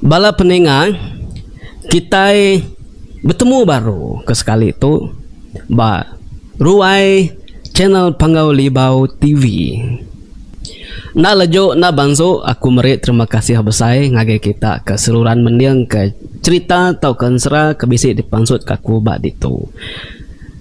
Bala peninga kitai betemu baru ke sekali tu ba ruai channel Panggau Libau TV. Enda leju enda bansu aku meri terima kasih besai ngagai kita ke seruran mending ke cherita tauka ensera ke bisi dipansut ka aku ba ditu.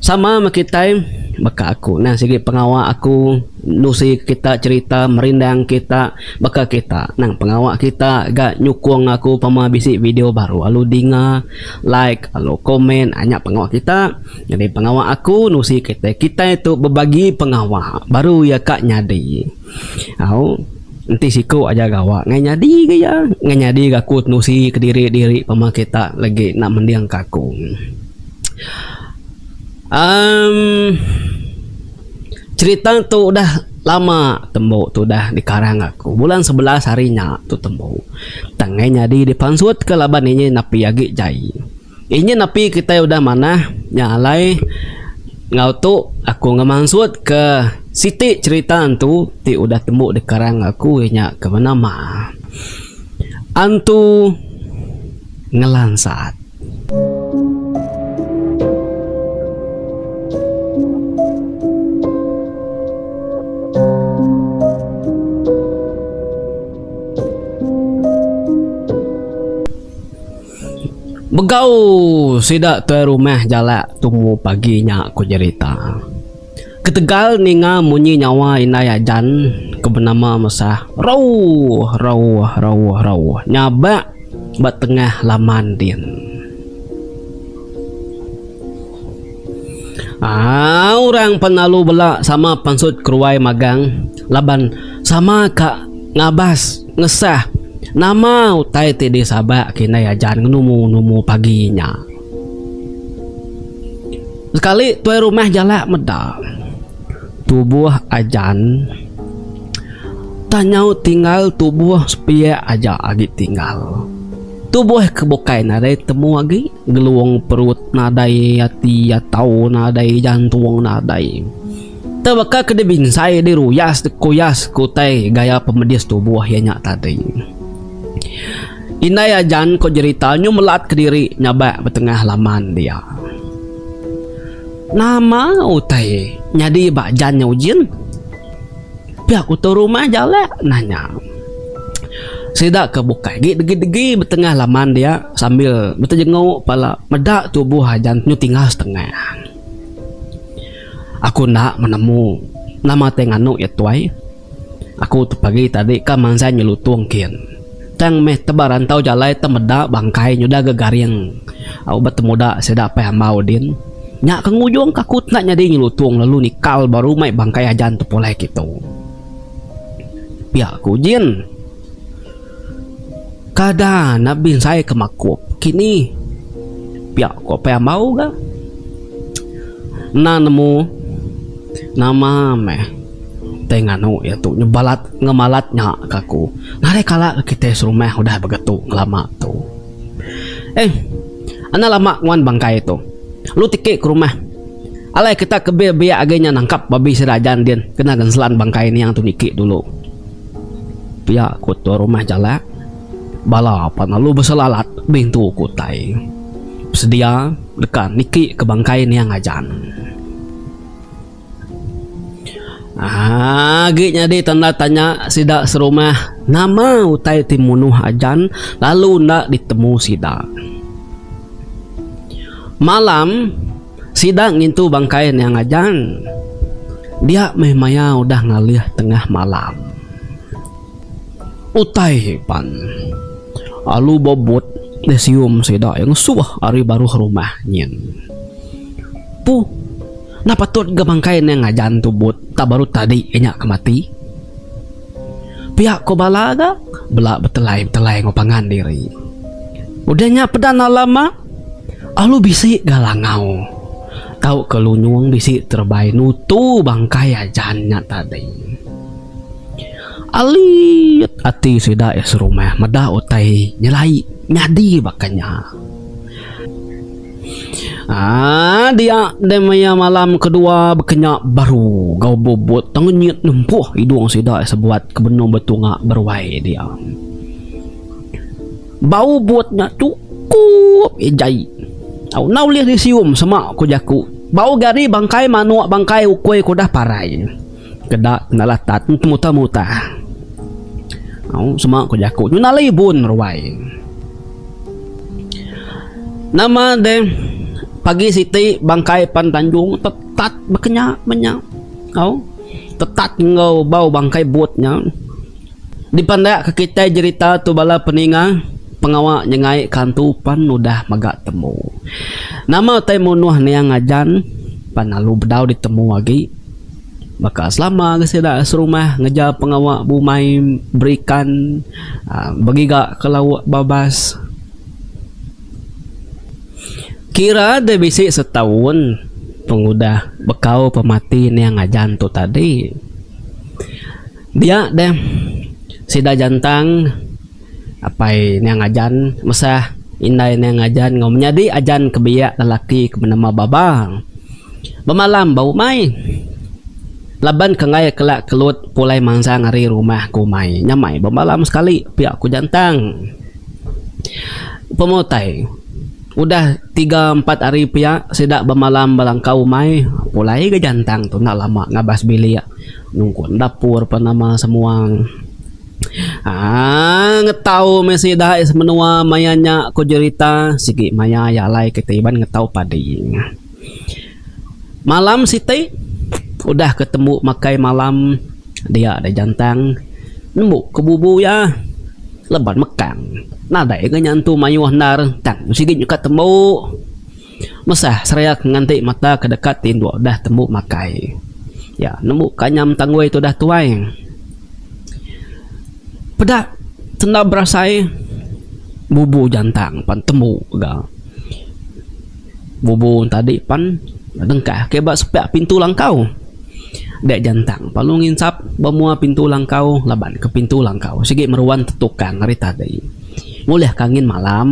Sama meh kitai baka aku nah sigi pengawa aku nusi kita cherita merindang kita baka kita nang pengawa kita ga nyukung aku pama bisi video baru lalu dinga like lalu komen nya pengawa kita nyadi pengawa aku nusi kitai kitai tu bebagi pengawa baru iya ka nyadi au enti siku aja gawa ngai nyadi ga iya ngai nyadi ga aku nusi kediri diri pama kita lagi nak mending ka aku. Emm Cherita tu udah lama tembu tu udah dikarang aku. Bulan 11 hari nya tu tembu. Tang ngai nyadi dipansutka laban inya napi agi jai. Inya napi kitai udah manah nya alai enggau tu aku ngemansutka siti cherita antu ti udah tembu dikarang aku iya nya ke benama Antu Ngelansat. Begau sida tuai rumah jalak tumu pagi nya ku jerita. Ketegal ninga munyi nyawa indai Ajan ke benama Mesah rauh rauh rauh rauh nyabak ba tengah laman din. Aa orang pan lalu bela sama pansut keruai magang laban sama ka ngabas ngesah nama utai ti disabak ke indai Ajan ngenumu numu pagi nya. Sekali tuai rumah jalak meda tubuh Ajan tang nyau tinggal tubuh sepiak aja agi tinggal. Tubuh ke bukai nadai temu agi gelung perut nadai ati atau nadai jantung nadai. Tang baka ke dibinsai diruyas dikuyas ke utai gaya pemedis tubuh iya nya tadi. Indai Ajan ko jerita nyu melat kediri nyabak ba tengah laman dia. Nama utai nyadi ba Ajan nya ujin? Pia ku tu rumah jalak nanya. Sida ke bukai agi degi-degi ba tengah laman dia sambil betejengu pala meda tubuh Ajan nyu tinggal setengah. Aku enda menemu nama tai nganu iya tuai. Aku tu pagi tadi ka mansai nyelutung kin. Tang meh teba rantau jalai te meda bangkai nyudah ga garing au ba temuda sida apai ambau din. Nya ke ngujung ka aku enda nyadi nyelutung lalu nikal baru mai bangkai ajan tu pulai kitu. Pia ku Jin. Kada enda binsai ke makup kini. Pia ku apai ambau ga. Enda nemu nama meh tai nganu iya tu nyebalat ngemalat nya ka aku. Nadai kala ke kitai serumah udah begetu ngelama tu. Eh enda lama nguan bangkai tu. Lu tiki ke rumah. Alai kita ke biak-biak agi nya nangkap babi sida ajan din kena genselan bangkai niang tu niki dulu. Pia ku tuai rumah jalak, bala pan lalu beselalat bintu ku utai. Besedia deka niki ke bangkai niang ajan. Agi nyadi tanda tanya sida serumah nama utai ti munuh ajan lalu enda ditemu sida. Malam. Sida ngintu bangkai niang ajan. Dia meh maya udah ngalih tengah malam. Utai pan alu bobot deh sium sida iya ngesuh ari baruh rumah nyin. Puh enda patut ga bangkai niang ajan tu but tak baru tadi iya nya ke mati. Pia ko bala ga bela betelai-betelai enggau pangan diri. Udah nya peda enda lama alu bisi ga langau tauka lunyung bisi terebai nutu bangkai ajan nya tadi. Alit ati sida iya serumah meda utai nyelai nyadi baka nya. Aa dia deh maya malam kedua bekenya baru gau bubut tengenyit nempuh idung sida sebuat ke benung betunga beruai dia. Bau but nya chukup jai. Au enda ulih disium sema ku jaku. Bau gari bangkai manuk bangkai ukui ke udah parai. Keda enda latat temuta-muta. Au sema ku jaku nyun alai ibun ruai. Nama deh pagi siti bangkai pan tanjung tetat baka nya meh nya. Au tetat enggau bau bangkai but nya. Dipandakka kitai jerita tu bala peninga, pengawa nyengai ka antu pan udah mega temu. Nama utai munuh niang ajan pan lalu bedau ditemu agi. Baka selama ga sida serumah ngeja pengawa bumai berikan aaa begiga ke lauk babas. Kira deh bisi setaun pengudah bekau pemati niang ajan tu tadi. Dia deh sida jantang apai niang ajan mesah indai niang ajan enggau menyadi ajan ke biak lelaki ke benama Baba. Bemalam ba umai laban ke enggai kela kelut pulai mansang ari rumah ke umai nyamai bemalam sekali pia ku jantang. Pemutai udah tiga empat hari pia sida bemalam ba langkau umai pulai ga jantang tu enda lama ngabas bilik. Nungkun dapur pan nama semua. Aaa ngetau meh sida menua maya nya ku jerita sigi maya iya alai kitai iban ngetau padi. Malam siti udah ke tembu makai malam dia deh jantang nembu ke bubu iya leban mekang nadai ga nyantu mayuh endar tang sigi nyukat tembu. Mesah seraya ke nganti mata ke deka tinduk udah tembu makai. Ya, nembu kanyam tanggui tu udah tuai. Peda tenda berasai bubu jantang pan tembu ga. Bubu tadi pan dengkah ke ba sepiak pintu langkau. Dek jantang lalu nginsap ba mua pintu langkau laban ke pintu langkau sigi meruan tetukang ari tadi. Ngulih ke angin malam.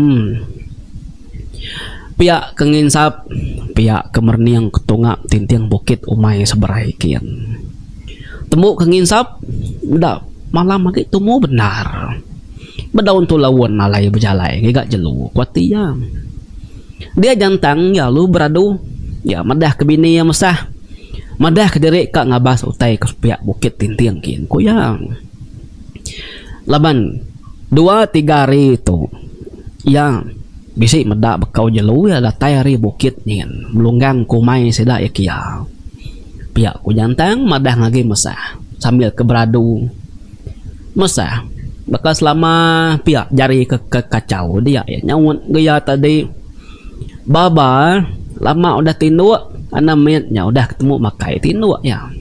Pia ke nginsap, pia ke merening ke tunga tinting bukit umai seberai kin. Tembu ke nginsap, meda malam agi tumu bendar. Bedau entu laun alai bejalai ngiga jelu, ku ati iya. Dia jantang iya lalu beradu, iya madah ke bini iya mesah, madah ke diri ka ngabas utai ke sepiak bukit tinting kin, ku iya. Laban dua tiga hari tu iya bisi meda bekau jelu iya datai ari bukit nyin melunggang ke umai sida iya kia. Pia ku Jantang madah ngagai Mesah sambil ke beradu. Mesah baka selama pia jari ke kachau dia iya nyaut ga iya tadi. Baba lama udah tinduk anak mit nya udah ketemu makai tinduk iya.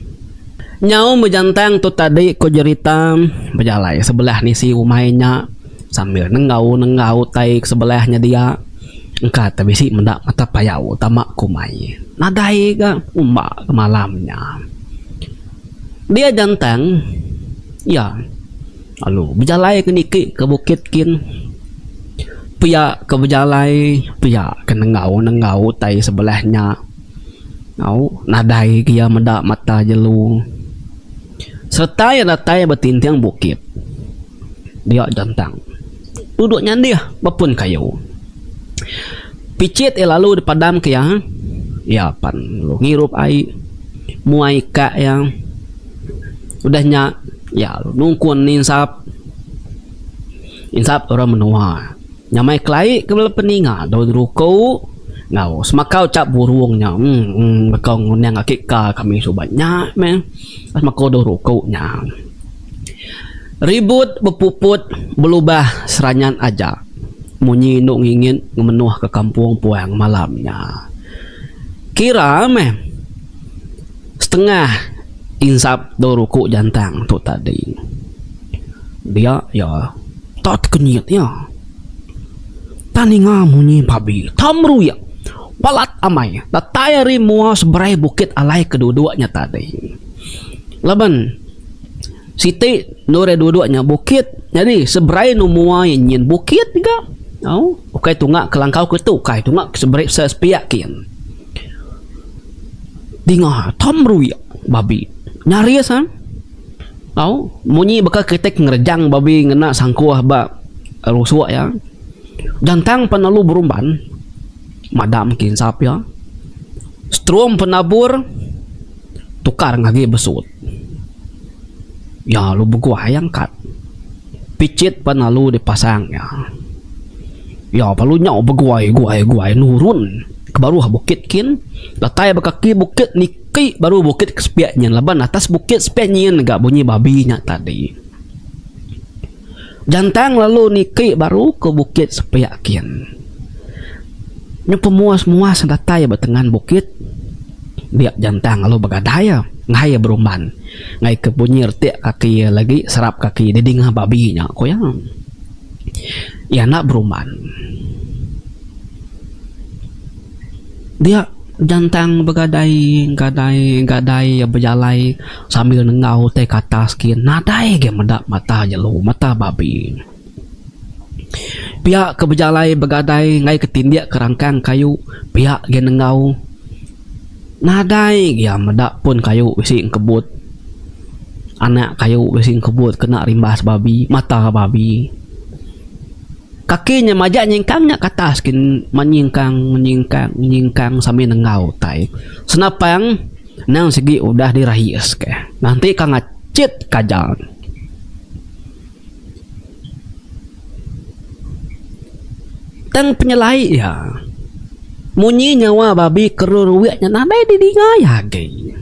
Nyau bejantang tu tadi ku jerita bejalai sebelah nisi umai nya sambil nenggau-nenggau utai ke sebelah nya dia engka te bisi meda mata payau tama ke umai. Nadai ga umba ke malam nya. Dia jantang iya lalu bejalai ke niki ke bukit kin pia ke bejalai pia ke nenggau-nenggau utai sebelah nya. Au nadai ke iya meda mata jelu. Sereta iya datai ba tinting bukit dia jantang duduk nyandih ba pun kayu. Pichit iya lalu dipadam ke iya, iya pan lalu ngirup ai muai ikak iya. Udah nya iya lalu nungkun insap, insap orang menua. Nyamai kelai ke bala peninga daun ruku enggau semakau chap burung nya emm baka nguning aki ka kami suba nya meh semakau daun ruku nya. Ribut bepuput belubah seranyat aja munyi indu ngingit ngemenuh ke kampung puang malam nya. Kira meh setengah insap daun ruku jantang tu tadi. Dia iya. Tak tekenyit iya. Tang ninga munyi babi tau meruik balat amai datai ari mua seberai bukit alai ke duduk nya tadi. Laban siti endur iya duduk nya bukit nyadi seberai enu mua iya nyin bukit ga. Au ukai tunga ke langkau ke tu ukai tunga ke seberai sepiak kin. Dinga tau meruik babi nyaris ah. Au, munyi baka kitai ke ngerejang babi ngena sangkuh ba rusuk iya. Jantang pan lalu berumban madam kinsap iya. Strom penabur tukar ngagi besut. Iya lalu beguai angkat. Pichit pan lalu dipasang iya. Iya lalu nyau beguai guai guai nurun ke baruh bukit kin. Datai ba kaki bukit niki baru bukit ke sepiak nyin laban atas bukit sepiak nyin ga bunyi babi nya tadi. Jantang lalu niki baru ke bukit sepiak kin. Nyu pemuas-muas datai ba tengan bukit dia Jantang lalu begadai iya ngagai iya berumban ngagai ke bunyi retik kaki iya lagi serap kaki didinga babi nya ku iya. Iya enda berumban. Dia Jantang begadai gadai gadai iya bejalai sambil nenggau tai ke atas kin nadai agi meda mata jelu mata babi. Pia ke bejalai begadai enggai ke tindik ke rangkang kayu pia agi nenggau nadai gia meda pun kayu bisi engkebut anak kayu bisi engkebut kena rimbas babi mata babi. Kaki nya majak nyingkang nya ke atas kin menyingkang menyingkang menyingkang sambil nenggau utai. Senapang endang sigi udah dirais ke nganti ka ngachit ka aja. Tang penyelai iya munyi nyawa babi keruruik nya nadai didinga iya agi.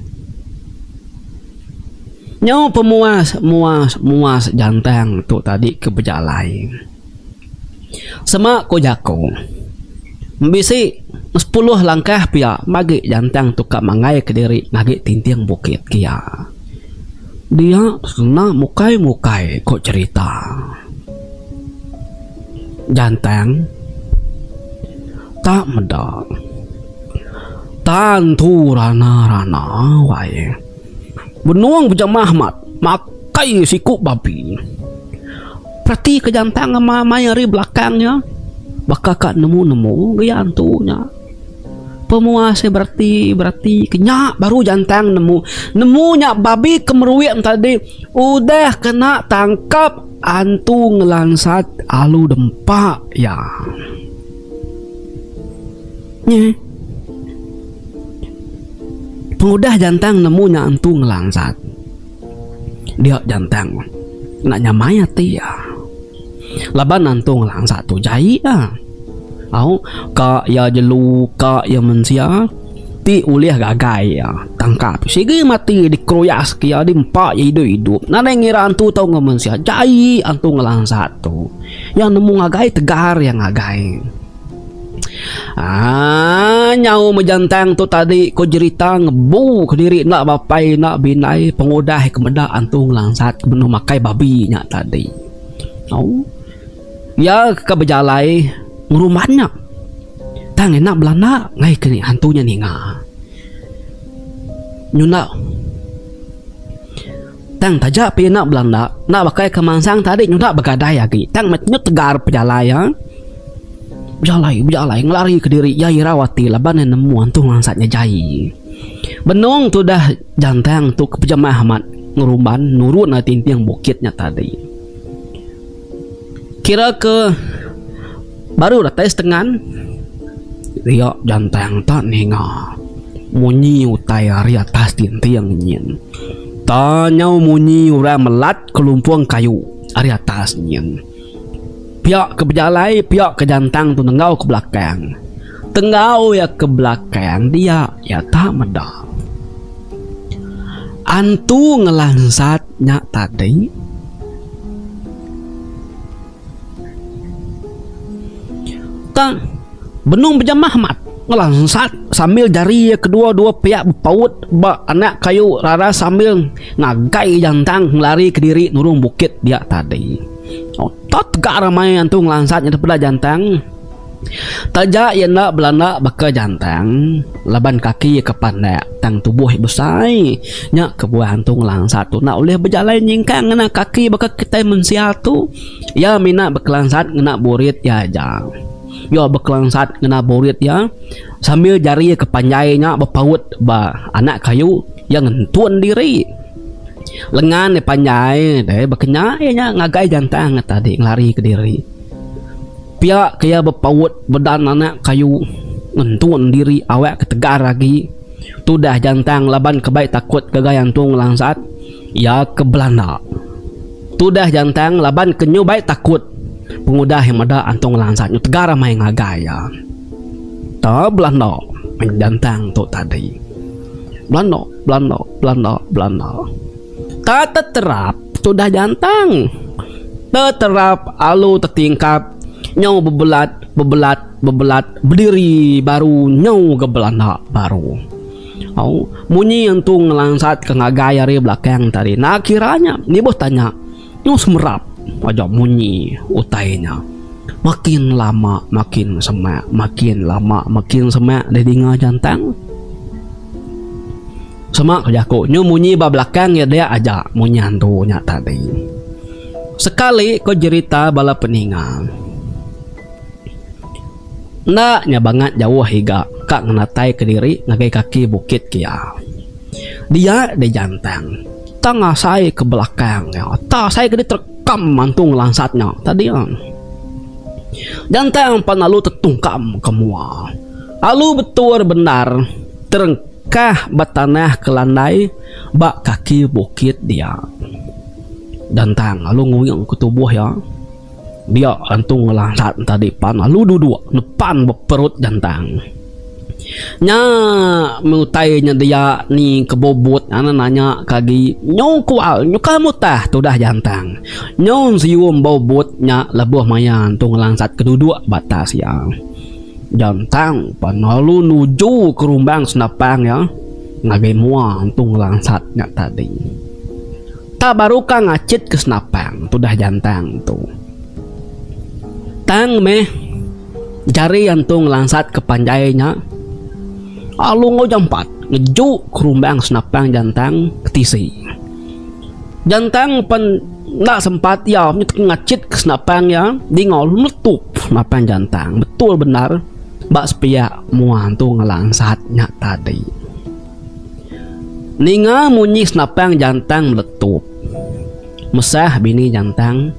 Nyau pemuas muas muas jantang tu tadi ke bejalai. Sema ku jaku bisi sepuluh langkah pia magi jantang tu ka manggai kediri ngagi tinting bukit kia. Dia sena mukai mukai ku cherita. Jantang tak meda tantu rana rana wai. Benung bejamah amat makai siku babi. Perati ke jantang ama mai ari belakang iya baka ka nemu-nemu gaya antu nya. Pemuas iya berati berati ke nya baru jantang nemu. Nemu nya babi ke meruik tadi udah kena tangkap antu ngelansat alu dempa iya. Nyeh. Pengudah Jantang nemu nya antu ngelansat, dia Jantang enda nyamai ati iya. Laban antu ngelansat tu jai iya. Au ka iya jelu ka iya mensia ti ulih gagai iya tangkap sigi mati dikeruyas ke iya diempa iya idup-idup nadai ngira antu tau enggau mensia jai antu ngelansat tu. Iya nemu ngagai tegar iya ngagai. Aaa nyau mejantang tu tadi ko jerita ngebu kediri enda bapai enda bindai pengudah ke meda antu ngelansat ke benung makai babi nya tadi. Au iya ke bejalai ngerumban nya tang enda belanda ngai ke antu nya ninga. Nyunda. Tang taja pia enda belanda, enda bakai ke mansang tadi nyuda begadai agi. Tang meh nyut tegar pejalai iya. Bejalai, bejalai ngelari kediri iya irau ati laban iya nemu antu ngansat nya jai. Benung tudah jantang tu ke pejamah amat ngerumban nurun ari tinting bukit nya tadi. Kira ke Baru datai setengan dia jantang tak ninga munyi utai ari atas tinting nyin. Ta nyau munyi orang melat kelumpung kayu ari atas nyin. Pia ke bejalai pia ke jantang tu nenggau ke belakang. Tenggau iya ke belakang dia iya tak meda. Antu ngelansat nya tadi. Tang, benung bejamah amat ngelansat sambil jari iya kedua-dua piak bepaut ba anak kayu rara sambil ngagai jantang ngelari kediri nurung bukit dia tadi. Otot ga ramai antu ngelansat nya peda jantang. Taja iya enda belanda baka jantang laban kaki iya ke pandak tang tubuh iya besai. Nya kebuah antu ngelansat tu enda ulih bejalai nyingkang ngena kaki baka kitai mensia tu. Iya mina bekelansat ngena burit iya aja. Iya bekelansat ngena burit iya sambil jari iya ke panjai nya bepaut ba anak kayu iya ngentun diri. Lengan iya panjai deh baka nya iya nya ngagai jantang tadi ngelari kediri. Pia ke iya bepaut bedan anak kayu ngentun diri awak ke tegar agi. Tudah jantang laban ke bai takut gagai antung langsat, iya ke belanda. Tudah jantang laban ke nyu bai takut pengudah iya meda antung langsat nyu tegar amai ngagai iya. Ta belanda men jantang tu tadi. Belanda, belanda, belanda, belanda. Ta teterap tudah jantang. Teterap alu tetingkap nyau bebelat bebelat bebelat bediri baru nyau ga belanda baru. Au munyi entu ngelansat ke ngagai ari belakang tadi enda kira nya nibuh tanya nyau semerap aja munyi utai nya. Makin lama makin semak makin lama makin semak didinga jantang. Sema ke jaku nyu munyi ba belakang iya dia aja munyi antu nya tadi. Sekali ko jerita bala peninga. Enda nya bangat jauh iga ka ngenatai kediri ngagai kaki bukit kia. Dia deh jantang tang asai ke belakang iya tak asai ke diterekam antu ngelansat nya tadi. Jantang pan lalu tetungkam ke mua. Lalu betul bendar tereng. Kah ba tanah ke landai ba kaki bukit dia. Dantang lalu nguyung ke tubuh iya. Dia antu ngelansat tadi pan lalu duduk nepan ba perut Jantang. Nya meh utai nya dia ni ke bobot anak nanya ke agi nyu kual nyu ka mutah tudah Jantang. Nyu sium bobot nya lebuh maya antu ngelansat ke duduk ba atas iya. Jantang pan lalu nuju ke rumbang senapang iya ngagai mua entu ngelansat nya tadi. Tak baru ka ngachit ke senapang tudah jantang tu. Tang meh jari entu ngelansat ke panjai nya lalu enggau jampat ngeju ke rumbang senapang jantang ke tisi. Jantang pen enda sempat iya ngachit ke senapang iya dinga lalu meletup senapang jantang betul bendar ba sepiak mua antu ngelansat nya tadi. Ninga munyi senapang jantang meletup mesah bini jantang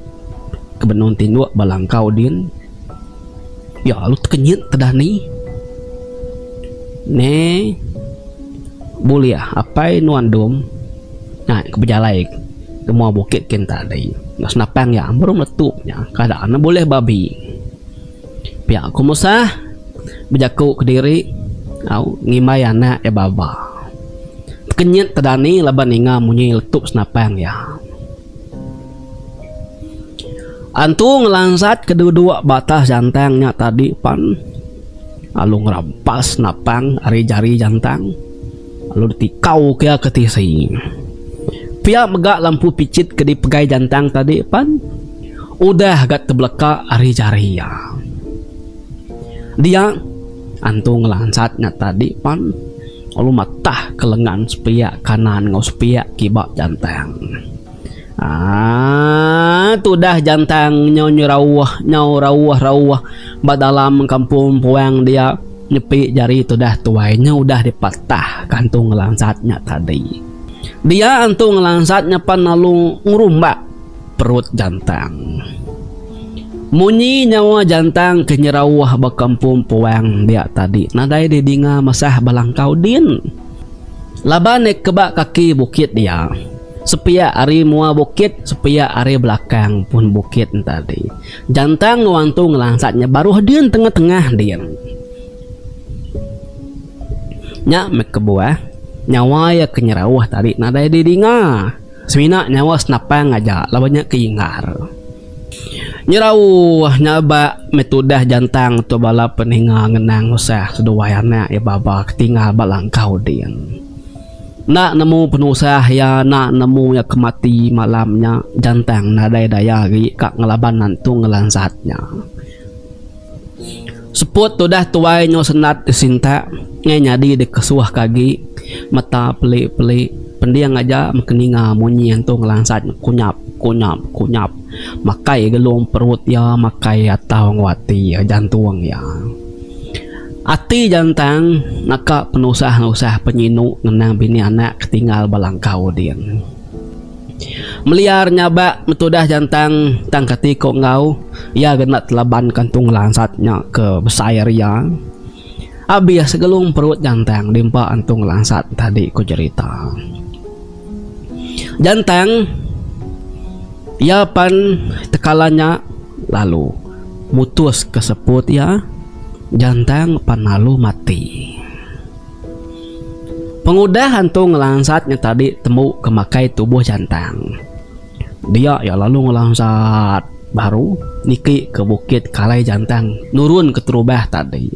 ke benung tinduk ba langkau din iya lalu tekenyit tedani ne bulih apai nuan dum. Nya ke bejalai ke mua bukit kin tadi. Enggau senapang iya baru meletup nya kada ne bulih babi. Pia ku Musah bejaku kediri au ngimbai anak iya baba. Tekenyit tedani laban ninga munyi letup senapang iya. Antu ngelansat ke duduk ba atas jantang nya tadi pan lalu ngerampas senapang ari jari jantang. Lalu ditikau ke iya ke tisi. Pia mega lampu pichit ke dipegai jantang tadi pan udah ga tebeleka ari jari iya. Dia antu ngelansat nya tadi pan lalu matah ke lengan sepiak kanan enggau sepiak kiba jantang. Aaa tudah jantang nyau nyerauh nyau rauh-rauh ba dalam kampung puang dia nyepi jari tudah tuai nya udah dipatah ka antu ngelansat nya tadi. Dia antu ngelansat nya pan lalu ngerumbak perut jantang. Munyi nyawa jantang ke nyerauh ba kampung puang dia tadi nadai didinga mesah ba langkau din. Laban ne ke ba kaki bukit dia. Sepiak ari mua bukit, sepiak ari belakang pun bukit enta di. Jantang enggau antu ngelansat nya baruh din tengah-tengah din. Nya meh kebuah nyawa iya ke nyerauh tadi nadai didinga. Semina nyawa senapang aja laban nya ke inggar. Nyerauh nyabak meh tudah jantang tu bala peninga ngenang usah seduai anak iya baba ke tinggal ba langkau din. Enda nemu penusah iya enda nemu iya ke mati malam nya jantang nadai daya agi ka ngelaban antu ngelansat nya. Seput tudah tuai nyau sendat disintak ngai nyadi dikesuh ke agi meta peli peli pending aja meh ninga munyi antu ngelansat nya kunyap kunyap kunyap makai gelung perut iya makai atau enggau ati iya jantung iya. Ati jantang naka penusah-nusah penyinu ngenang bini anak ke tinggal ba langkau din. Meliar nyabak metudah jantang tang kati ko enggau iya ga enda telaban ka antu ngelansat nya ke besai ari iya. Abis gelung perut jantang diempa antu ngelansat tadi ko jerita. Jantang iya pan tekala nya lalu mutus ke seput iya jantang pan lalu mati. Pengudah antu ngelansat nya tadi tembu ke makai tubuh jantang. Dia iya lalu ngelansat baru niki ke bukit kalai jantang nurun keterubah tadi.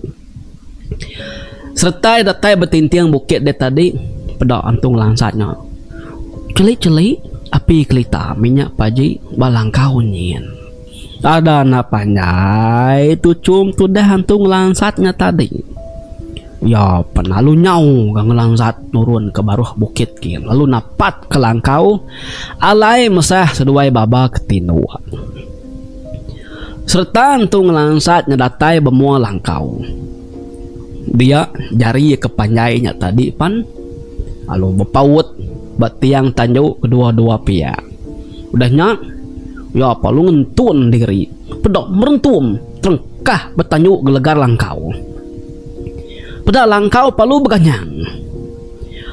Sereta iya datai betinting bukit dia tadi peda antu ngelansat nya. Cheli-cheli api kelita minyak paji ba langkau nyin. Ada enda panjai tuchum tudah antu ngelansat nya tadi. Iya pan lalu nyau ga ngelansat nurun ke baruh bukit gin lalu napat ke langkau alai mesah seduai baba ke tinduk. Sereta entu ngelansat nya datai ba mua langkau. Dia jari ke panjai nya tadi pan lalu bepaut ba tiang tanju kedua-dua piak. Udah nya iya pan lalu ngentun diri peda merentum terengkah betanju gelegar langkau. Peda langkau palu beganyang.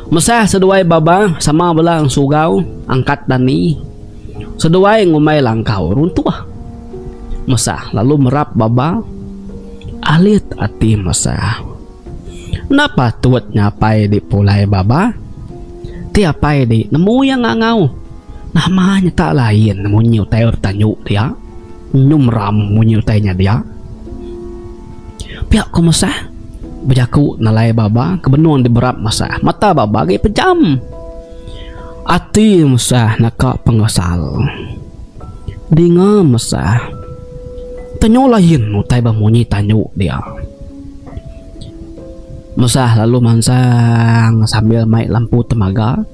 Mesah seduai baba sama bela ensugau angkat dani. Seduai ngumbai langkau runtuh. Mesah lalu merap baba alit ati mesah. Enda patut nyapai di pulai baba. Ti apai di nemu iya ngangau. Nama nyeta lain munyi utai betanyu dia. Nyu meram munyi utai nya dia. Pia ku Mesah bejaku nalai baba ke benung diberap Mesah. Mata baba agi pejam. Ati Mesah naka pengesal. Dinga Mesah tenyu lain utai ba munyi tanyu dia. Mesah lalu mansang sambil mai lampu temaga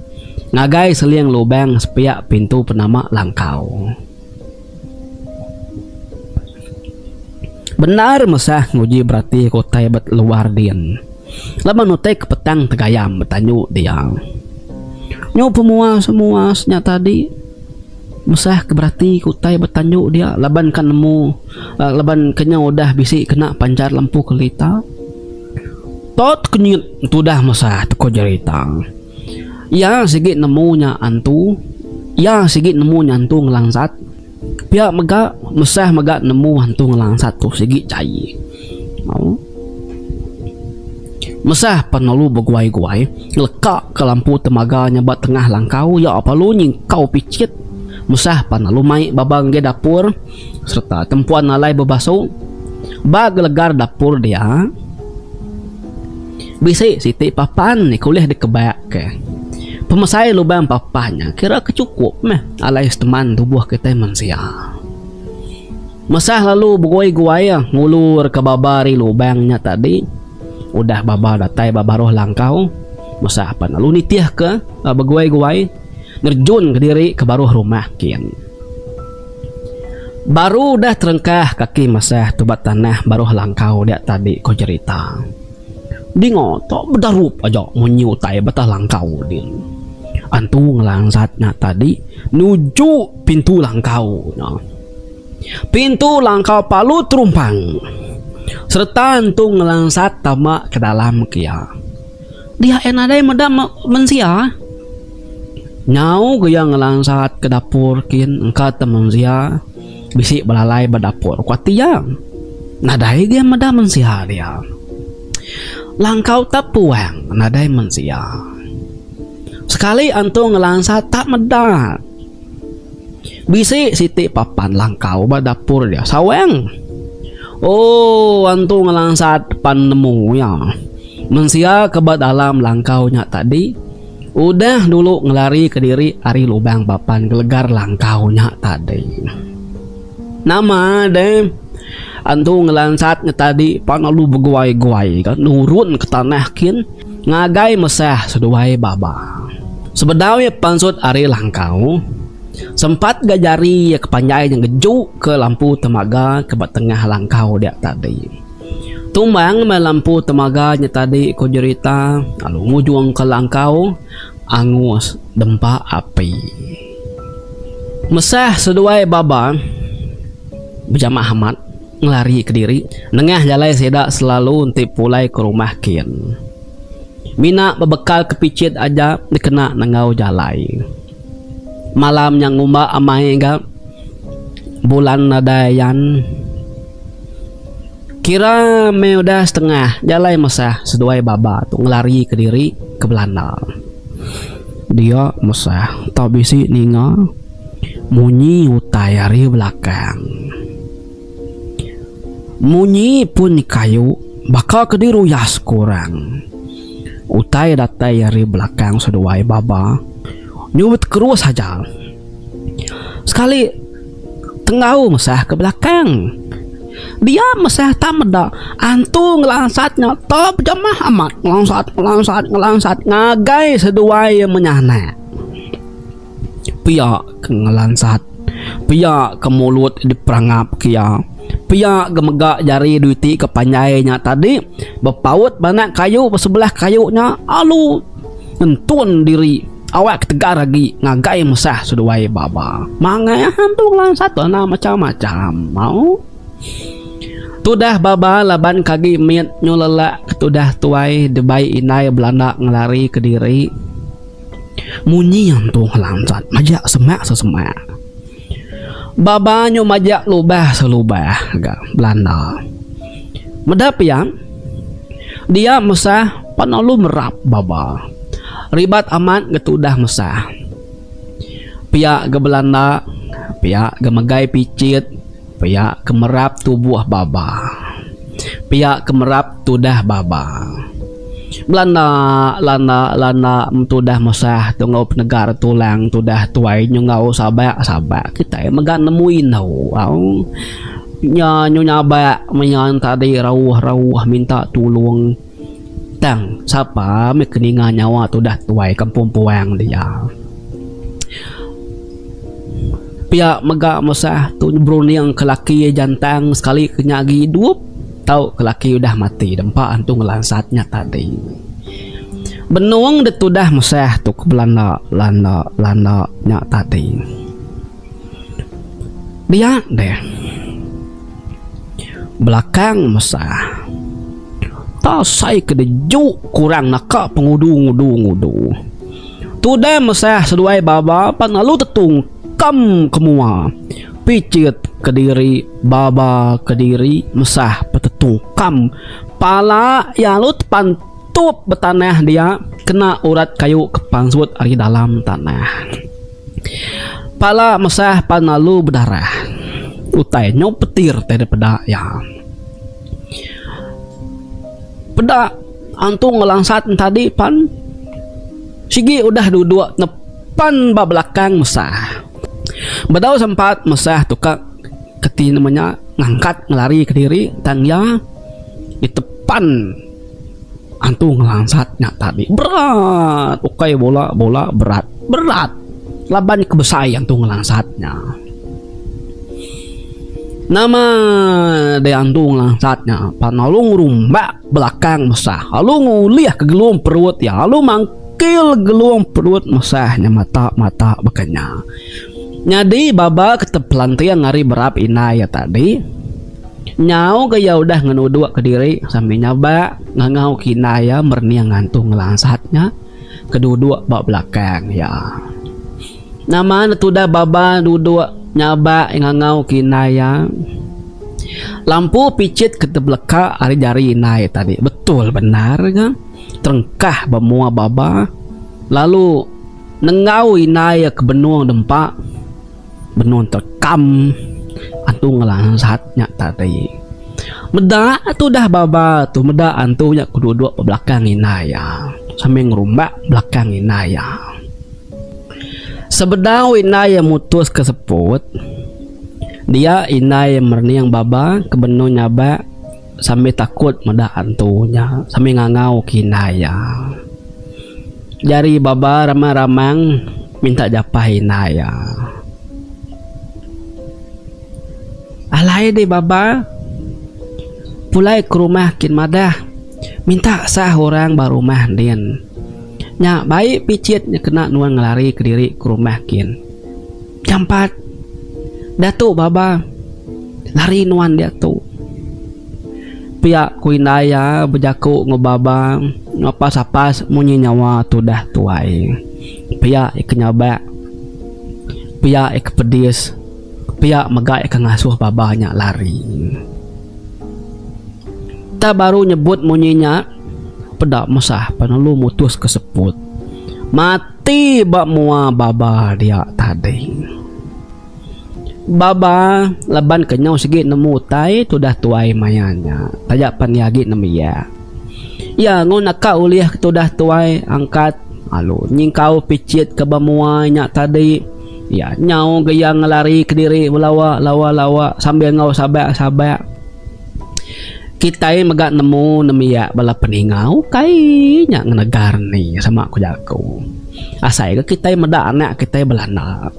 ngagai seling lubang sepiak pintu penama langkau. Bendar mesah nguji berati ke utai ba luar din. Laban utai ke petang tegayam betanyu dia. Nyu pemuas-muas nya tadi mesah ke berati ke utai betanyu dia laban ka nemu laban ke nyau udah bisi kena pancar lempu kelita. Tot kenyit tudah mesah teko jerita. Iya sigi nemu nya antu. Iya sigi nemu nya antu ngelansat. Pia mega mesah mega nemu antu ngelansat tu sigi jai. Au. Mesah pan lalu beguai-guai ngeleka ka lampu temaga nya ba tengah langkau iya lalu nyingkau pichit. Mesah pan lalu mai baba ngagai dapur sereta tempuan alai bebasu. Ba gelegar dapur dia. Bisi siti papan ke ulih dikebak ke. Pemesai lubang papan nya kira ke chukup meh alai seteman tubuh kitai mensia. Mesah lalu beguai-guai ngulur ke baba ari lubang nya tadi. Udah baba datai ba baruh langkau, mesah pan lalu nitih ke beguai-guai nerejun kediri ke baruh rumah kin. Baru udah terengkah kaki mesah tu ba tanah baruh langkau dia tadi ko jerita. Dinga tok bedarup aja munyi utai batah langkau din. Antu ngelansat nya tadi nuju pintu langkau nya. Pintu langkau palu terumpang sereta antu ngelansat tama ke dalam kia. Dia iya nadai meda mensia. Nyau ga iya ngelansat ke dapur kin engka te mensia bisi belalai ba dapur ku ati iya. Nadai ga iya meda mensia dia. Langkau te puang nadai mensia. Sekali antu ngelansat tak meda. Bisi siti papan langkau ba dapur dia sawang. Ooh antu ngelansat pan nemu iya. Mensia ke ba dalam langkau nya tadi udah dulu ngelarika diri ari lubang papan gelegar langkau nya tadi. Nama deh antu ngelansat nya tadi pan lalu beguai-guai ga nurun ke tanah kin ngagai mesah seduai baba. Sebedau iya pansut ari langkau, sempat ga jari iya ke panjai nya ngeju ke lampu temaga ke ba tengah langkau dia tadi. Tumbang meh lampu temaga nya tadi ku jerita lalu ngujung ke langkau angus dempa api. Mesah seduai Baba bejamah amat ngelari kediri nengah jalai sida selalu enti pulai ke rumah kin. Mina bebekal ke pichit aja dikena nenggau jalai. Malam nya ngumba amai ga bulan nadai ayan. Kira meh udah setengah jalai mesah seduai baba tu ngelari kediri ke belanda. Dia mesah tau bisi ninga munyi utai ari belakang. Munyi pun kayu baka ke diruyas ke orang. Utai datai ari belakang seduai baba nyubut kerus aja. Sekali tenggau mesah ke belakang. Dia mesah tak meda antu ngelansat nya tau bejamah amat ngelansat ngelansat ngelansat ngagai seduai menyanak. Pia ke ngelansat, pia ke mulut diperangap ke iya, pia ke mega jari duiti ke panjai nya tadi bepaut ba anak kayu ba sebelah kayu nya alu ngentun diri awak ke tegar agi ngagai mesah seduai baba. Mangai antu ngelansat tu enda macam-macam mau. Tudah baba laban ke agi mit nyu lelak ke tudah tuai dibai indai belanda ngelari kediri. Munyi antu ngelansat majak semak sesemak. Baba nyu majak lubah selubah ga belanda. Meda pia, dia mesah pan lalu merap baba. Ribat amat ga tudah mesah. Pia ga belanda, pia ga megai pichit. Pia ke merap tubuh baba. Pia ke merap tudah baba. Belanda landa landa tudah mesah tu enggau penegar tulang tudah tuai nyu enggau sabak sabak kitai mega nemu indu au. Nya nyu nyabak maya tadi rauh rauh minta tulung. Tang, sapa meh ke ninga nyawa tudah tuai kampung puang dia. Pia mega mesah tu berunding ke laki iya jantang sekali ke nya agi idup tau ke laki udah mati dempa antu ngelansat nya tadi. Benung de tudah mesah tu ke belanda landa landa nya tadi. Dia deh. Belakang mesah. Tasai ke deju kurang naka pengudu ngudu ngudu. Tudah mesah seduai baba pan lalu tetungkam ke mua. Pichit kediri baba kediri mesah petetungkam pala iya lalu tepantup betanah dia kena urat kayu ke pansut ari dalam tanah. Pala mesah pan lalu bedarah. Utai nyau petir tai dipeda iya. Peda antu ngelansat tadi pan sigi udah duduk nepan ba belakang mesah. Bedau sempat mesah tukar keti nama nya ngangkat ngelari kediri tang iya ditepan antu ngelansat nya tadi. Berat ukai bula bula berat berat laban ke besai antu ngelansat nya. Nama deh antu ngelansat nya pan lalu ngerumbak belakang mesah lalu ngulih ke gelung perut iya lalu mangkil gelung perut mesah nya mata mata baka nya. Nyadi baba ke tepelanting ari berap indai iya tadi nyau ga iya udah ngenuduk kediri sambil nyabak ngangau ke indai iya merening antu ngelansat nya ke duduk ba belakang iya. Nama ne tudah baba duduk nyabak ngangau ke indai iya. Lampu pichit ke tebeleka ari jari indai tadi betul bendar ga terengkah ba mua baba lalu nenggau indai iya ke benung dempa benung terekam antu ngelansat nya tadi. Meda tudah baba tu meda antu nya ke duduk ba belakang indai iya sambil ngerumbak belakang indai iya. Sebedau indai iya mutus ke seput, dia indai iya merening baba ke benung nyabak sambil takut meda antu nya sambil ngangau ke indai iya. Jari baba ramang-ramang minta japah indai iya. Alai deh baba pulai ke rumah kin madah minta sah orang ba rumah din. Nya bai pichit nya kena nuan ngelari kediri ke rumah kin. Jampat. Diatu baba. Lari nuan diatu. Pia ku indai iya bejaku enggau baba apas-apas munyi nyawa tudah tuai. Pia iya ke nyabak. Pia iya ke pedis. Pia mega iya ke ngasuh baba nya lari. Tak baru nyebut munyi nya peda mesah penelu mutus ke seput. Mati ba mua baba dia tadi. Baba laban ke nyau sigi nemu utai tudah tuai maya nya taja pan iya agi nembiak. Iya enggau naka ulih ke tudah tuai angkat lalu nyingkau pichit ke ba mua nya tadi. Iya nyau ga iya ngelari kediri belawa lawa lawa sambil enggau sabak sabak. Kitai mega nemu nembiak bala peninga ukai nya ngenegar ni sama ku jaku. Asai ga kitai meda anak kitai belanda.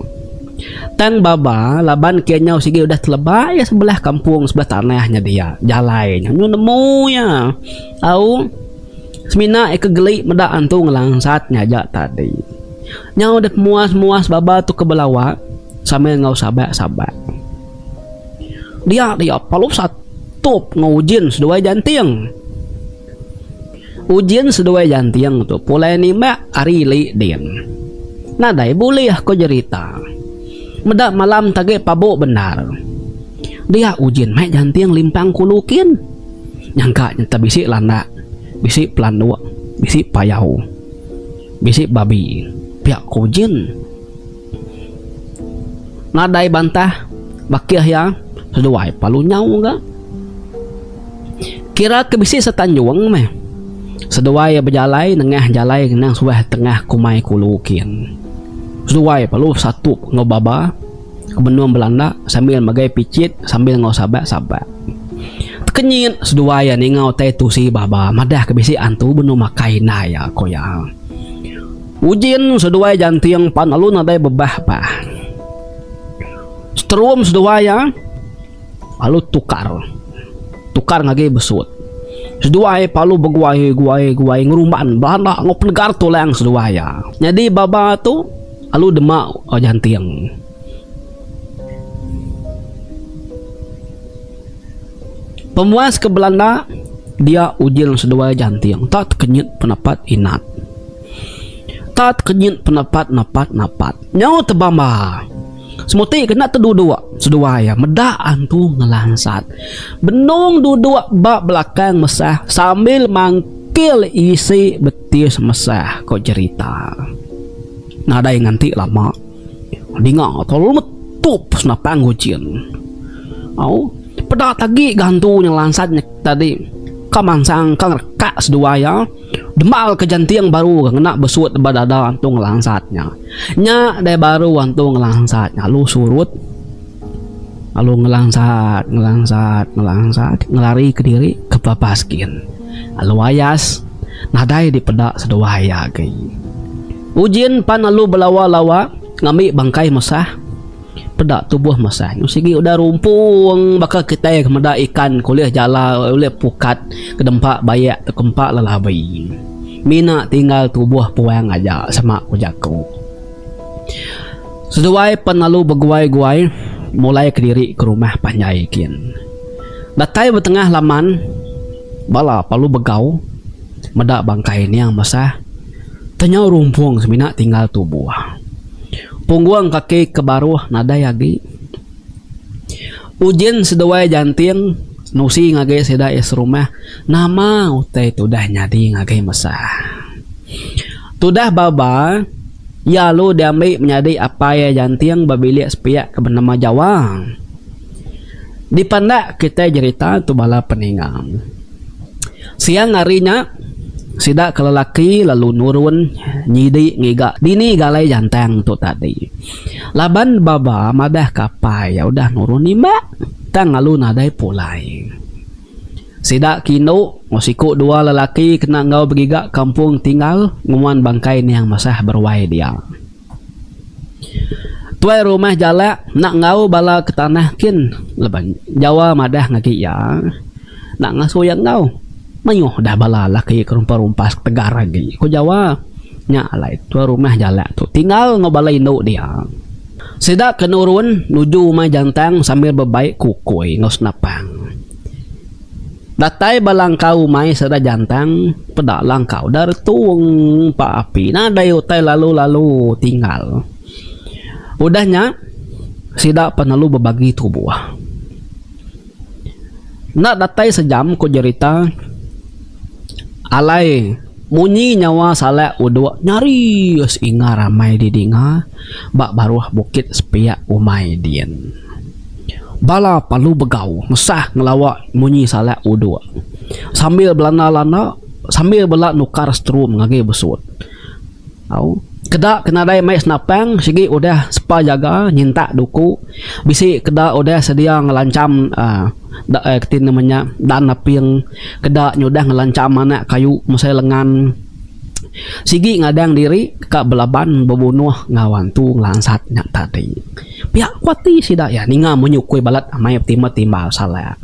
Tang baba laban ke nyau sigi udah teleba iya sebelah kampung sebelah tanah nya dia jalai nya nyu nemu iya. Au semina iya ke geli meda antu ngelansat nya aja tadi. Nyau deh pemuas-muas baba tu ke belawa sambil enggau sabak-sabak. Dia dia palu satup enggau ujin seduai janting. Ujin seduai janting tu pulai nimbak ari ili din. Nadai bulih ko jerita. Meda malam tagi pabu bendar. Dia ujin mai janting limpang kulu kin. Nyangka nyenta bisi landak, bisi pelanduk, bisi payau, bisi babi pia ko ujin. Nadai bantah bakih iya seduai palu nyau ga. Kira ke bisi setanjung meh seduai iya bejalai nengah jalai ngenang suah tengah kumai kulu kin. Seduai palu satup enggau baba ke benung belanda sambil megai pichit sambil enggau sabak-sabak. Tekenyit seduai iya ninga utai tusi baba madah ke bisi antu benung makai indai iya, ku iya. Ujin seduai janting pan lalu nadai bebah bah. Seterum seduai iya lalu tukar. Tukar ngagai besut. Seduai palu beguai guai guai ngerumban belanda enggau penegar tulang seduai iya. Nyadi baba tu lalu dema janting. Pemuas ke belanda dia ujin seduai janting tak tekenyit penepat inat. Tak tekenyit penepat napat napat. Nyau tebamba. Semuti kena teduduk seduai iya meda antu ngelansat. Benung duduk ba belakang mesah sambil mangkil isi betis mesah ko jerita. Nadai nganti lama. Dinga tu lalu metup senapang ujin. Au peda tagi ga antu nya lansat nya tadi ka mansang ka ngerekak seduai iya demal ke janting baru ga ngena besut ba dada antu ngelansat nya. Nya deh baru antu ngelansat nya lalu surut lalu ngelansat ngelansat ngelansat ngelari kediri ke babas gin. Lalu ayas nadai dipeda seduai iya agi. Ujin pan lalu belawa-lawa ngambi bangkai mesah. Peda tubuh mesah nyu sigi udah rumpung baka kitai ke meda ikan ke ulih jala ulih pukat ke dempa bayak tauka empa lelabi. Mina tinggal tubuh puang aja sama ku jaku. Seduai pan lalu beguai-guai mulai kediri ke rumah panjai kin. Datai ba tengah laman, bala perlu begau meda bangkai niang mesah tenyau rumpung semina tinggal tubuh. Punggung kaki ke baruh nadai agi. Ujin seduai janting nusi ngagai sida iya serumah nama utai tudah nyadi ngagai mesah. Tudah baba iya lalu diambi menyadi apai iya janting ba bilik sepiak ke benama Jawa. Dipandak kitai jerita tu bala peninga. Siang hari nya, sida ke lelaki lalu nurun nyidi ngiga dini galai jantang tu tadi. Laban baba madah ke apai iya udah nurun nimbak tang lalu nadai pulai. Sida ke indu enggau siku dua lelaki kena enggau begiga kampung tinggal nguan bangkai niang masah beruai dia. Tuai rumah jalak enda enggau bala ke tanah kin laban Jawa madah ngagai iya enda ngasuh iya enggau. Mayuh dah bala laki ke rumpas-rumpas tegar agi, ku Jawa. Nya alai tuai rumah jalak tu tinggal enggau bala indu dia. Sida ke nurun nuju umai jantang sambil bebai kukui enggau senapang. Datai ba langkau umai sida jantang, peda langkau da retung pa api nadai utai lalu-lalu tinggal. Udah nya, sida pan lalu bebagi tubuh. Enda datai sejam ku jerita alai munyi nyawa salak udok nyaris inga ramai didinga ba baruh bukit sepiak umai din. Bala palu begau ngesah ngelawa munyi salak udok sambil belanda-landa sambil bela nukar setrum ngagai besut. Au. Keda ke nadai mai senapang sigi udah sepa jaga nyintak duku bisi keda udah sedia ngelancham uhh keti nama nya dan aping keda nyudah ngelancham anak kayu mesai lengan sigi ngadang diri ka belaban bebunuh enggau antu ngelansat nya tadi. Pia ku ati sida iya ninga munyi ukui balat amai betimbal timbal salak.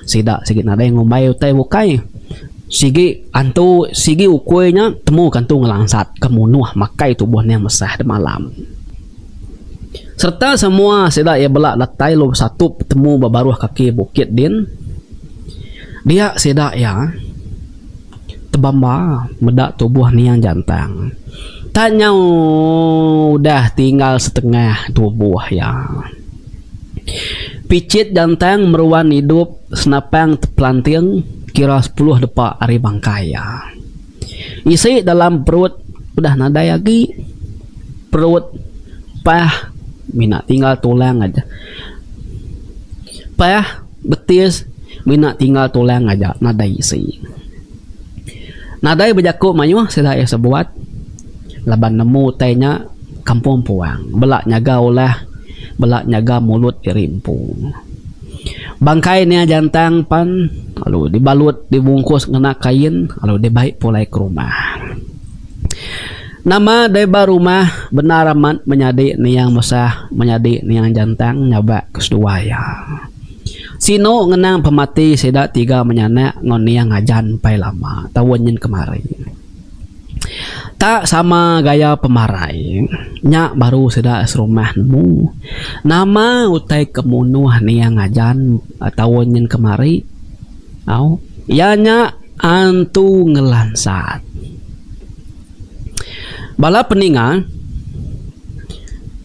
Sida sigi nadai ngumbai utai bukai. Sigi antu sigi ukui nya temu ke antu ngelansat ke munuh makai tubuh niang mesah demalam. Sereta semua sida iya bela datai lalu besatup betemu ba baruh kaki bukit din. Dia sida iya tebamba meda tubuh niang jantang. Tak nyau udah tinggal setengah tubuh iya. Pichit jantang meruan idup. Senapang tepelanting kira sepuluh depa ari bangkai iya. Isi dalam perut udah nadai agi. Perut pah mina tinggal tulang aja. Pah betis mina tinggal tulang aja nadai isi. Nadai bejaku mayuh sida iya sebuat laban nemu utai nya kampung puang bela nyaga ulah bela nyaga mulut diri empu. Bangkai nia jantang pan lalu dibalut dibungkus ngena kain lalu dibai pulai ke rumah. Nama deh ba rumah bendar amat menyadi niang mesah menyadi niang jantang nyabak ke seduai iya. Sinu ngenang pemati sida tiga menyanak enggau niang ajan empai lama taun nyin kemari. Tak sama gaya pemarai, nya baru sida serumah nemu nama utai ke munuh niang ajan taun nyin kemari au iya nya antu ngelansat. Bala peninga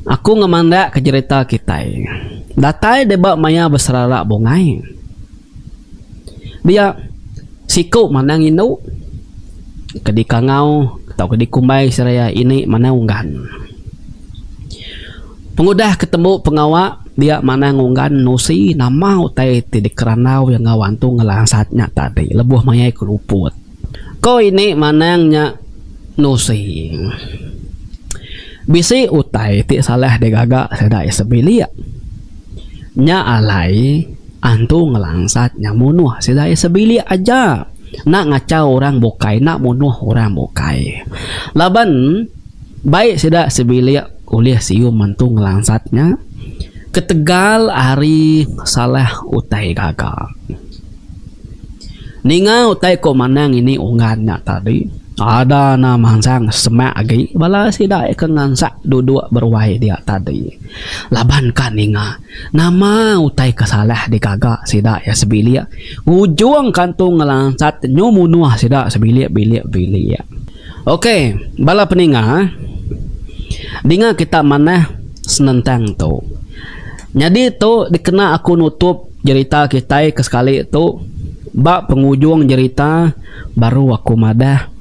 aku ngemandakka jerita kitai datai deba maya beserara bungai. Dia siku manang indu ke dikangau tauka dikumbai seraya ini manang unggan. Pengudah ke tembu pengawa dia manang unggan nusi nama utai ti dikerandau iya enggau antu ngelansat nya tadi lebuh maya iya ke luput. Ko ini manang nya nusi. Bisi utai ti salah digaga sida iya sebilik. Nya alai. Antu ngelansat nya munuh sida iya sebilik aja enda ngachau orang bukai enda munuh orang bukai. Laban bai sida sebilik ulih sium antu ngelansat nya ketegal ari salah utai gaga. Ninga utai ko manang ini unggan nya tadi ada na mansang semak agi bala sida ke ngansak duduk beruai dia tadi laban ka ninga. Nama utai ke salah digaga sida iya sebilik ngujung kantung ngelansat nyu munuh sida sebilik bilik bilik. Ok bala peninga dinga kita manah senentang tu. Nyadi tu dikena aku nutup jerita kitai ke sekali tu ba pengujung jerita baru aku madah.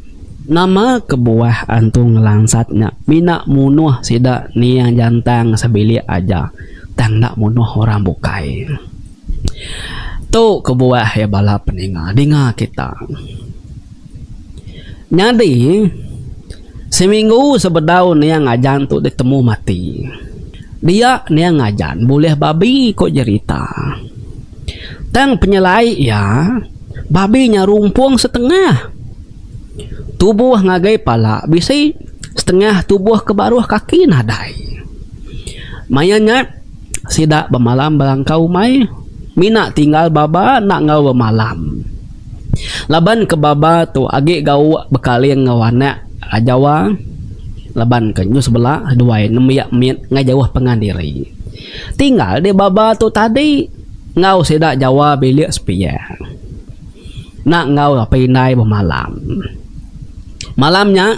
Nama kebuah antu ngelansat nya mina munuh sida niang jantang sebilik aja tang enda munuh orang bukai. Tu kebuah iya bala peninga dinga kita. Nyadi seminggu sebedau niang ajan tu ditemu mati dia niang ajan bulih babi ku jerita. Tang penyelai iya babi nya rumpung setengah. Tubuh ngagai pala bisi setengah tubuh ke baruh kaki nadai. Maya nya sida bemalam belangkau umai mina tinggal baba enda enggau bemalam. Laban ke baba tu agi gauk bekaling enggau anak Jawa. Laban ke nyu sebela seduai nembiak mit ngai jauh pangan diri. Tinggal deh baba tu tadi enggau sida jawa bilik sepiak. Enda enggau apai indai bemalam. Malam nya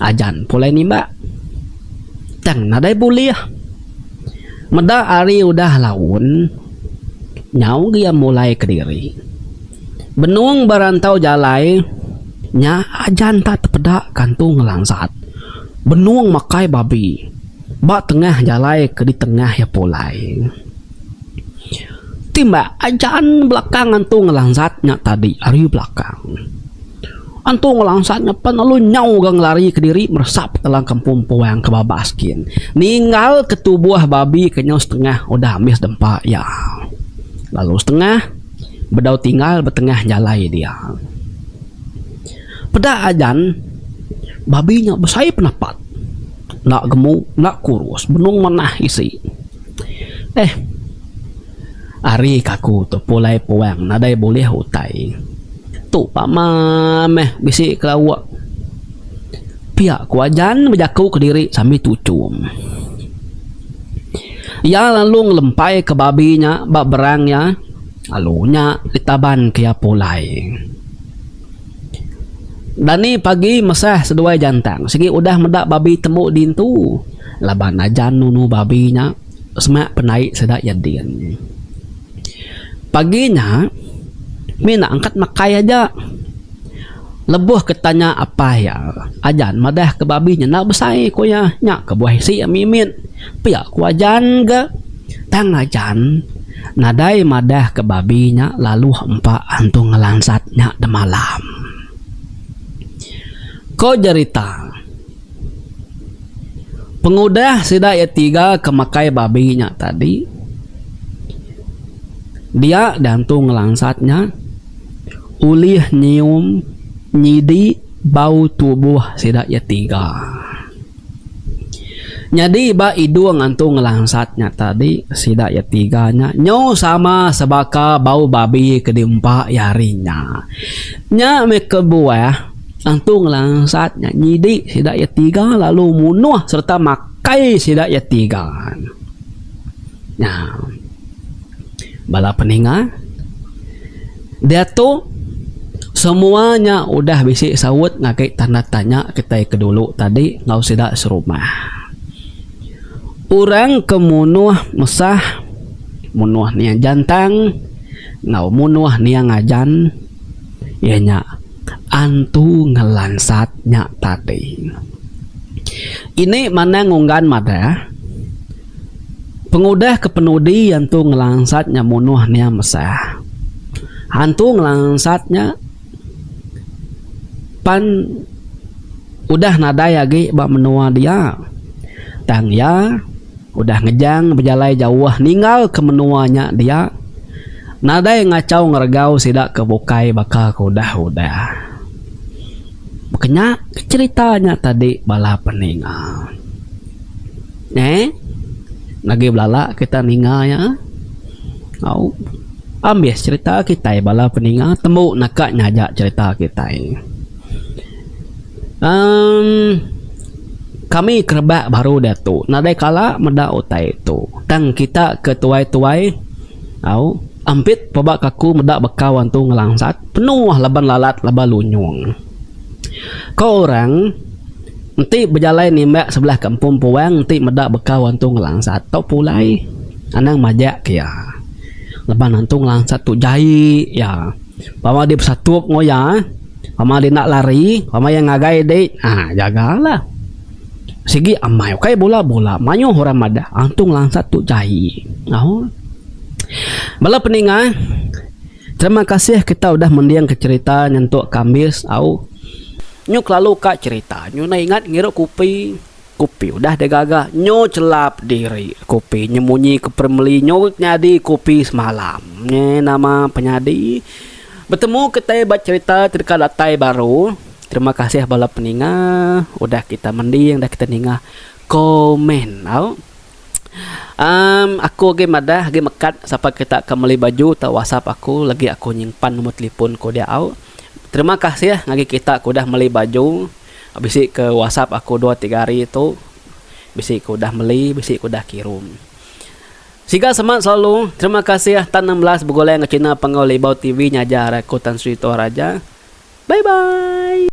ajan pulai nimbak. Tang nadai bulih. Meda hari udah laun, nyau gia mulai kediri. Benung ba rantau jalai nya ajan tak tepeda kantung ngelansat benung makai babi ba tengah jalai ke ditengah iya pulai. Timbak ajan belakang antu ngelansat nya tadi ari belakang. Antu ngelansat nya pan lalu nyau ga ngelari kediri meresap dalam kampung puang ke babas kin ninggal ke tubuh babi ke nyau setengah udah ambis dempa iya. Lalu setengah bedau tinggal ba tengah jalai dia. Peda ajan babi nya besai penapat enda gemu enda kurus benung manah isi. Eh. Ari ka aku tu pulai puang nadai bulih utai. Tu pama meh bisi kelauk. Pia ku Ajan bejaku kediri sambil tuchum. Iya lalu ngelempai ke babi nya ba berang iya lalu nya ditaban ke iya pulai. Dani pagi mesah seduai jantang sigi udah meda babi tembu dintu laban Ajan nunu babi nya. Semak penai sida iya din. Pagi nya, mina angkat makai aja. Lebuh ke tanya apai iya, Ajan madah ke babi nya enda besai ku iya. Nya kebuah isi iya mimit. Pia ku Ajan ga. Tang Ajan nadai madah ke babi nya laluh empa antu ngelansat nya demalam. Ko jerita. Pengudah sida iya tiga ke makai babi nya tadi, dia diantu ngelansat nya ulih nyium nyidi bau tubuh sida iya tiga. Nyadi ba idung antu ngelansat nya tadi sida iya tiga nya nyau sama sebaka bau babi ke diempa iya hari nya. Nya meh kebuah. Antu ngelansat nya nyidi sida iya tiga lalu munuh sereta makai sida iya tiga. Nya. Bala peninga diatu semua nya udah bisi saut ngagai tanda tanya kitai ke dulu tadi enggau sida serumah. Orang ke munuh mesah, munuh niang jantang enggau munuh niang ajan iya nya Antu ngelansat nya tadi. Ini manang unggan madah, pengudah ke penudi antu ngelansat nya munuh niang mesah. Antu ngelansat nya pan udah nadai agi ba menua dia. Tang iya Udah ngejang bejalai jauh ninggal ke menua nya dia, nadai ngachau ngeregau sida ke bukai baka ke udah-udah. Baka nya ke cherita nya tadi bala peninga. Neh, lagi belala kita ninga iya. Au, ambis cherita kitai bala peninga tembu naka nya aja cherita kitai. Emm kami ke rebak baru diatu nadai kala meda utai tu tang kita ke tuai-tuai au ampit peba ka aku meda bekau antu ngelansat penuh laban lalat laban lunyung. Ko orang enti bejalai nimbak sebelah kampung puang enti meda bekau antu ngelansat tau pulai anang majak ke iya laban antu ngelansat tu jai iya pama dep satup enggau iya. Pama dek enda lari, pama iya ngagai dek, aa jaga lah. Sigi amai ukai bula bula mayuh orang madah antu ngelansat tu jai. Au. Bala peninga, terima kasih kita udah mending ke cherita nyentuk ke ambis au. Nyu kelalu ka cherita, nyu enda ingat ngirup kupi. Kopi udah digaga nyu chelap diri kopi nyu munyi ke peremeli nyu nyadi kopi semalam nyi nama penyadi betemu kitai ba cherita ti deka datai baru terima kasih bala peninga udah kita mending udah kita ninga komen au um aku agi madah agi mekat sapa kita ke meli baju tau whatsapp aku lagi aku nyimpan nombor telefon ku dia au terima kasih ngagai kita ke udah meli baju. Bisi ke whatsapp aku dua tiga hari tu bisi ke udah meli bisi ke udah kirum. Siga semat selalu terima kasih tan 16 begulai enggau channel Panggau Libau TV nyajar aku Tan Sri Tuah Raja. Bye bye.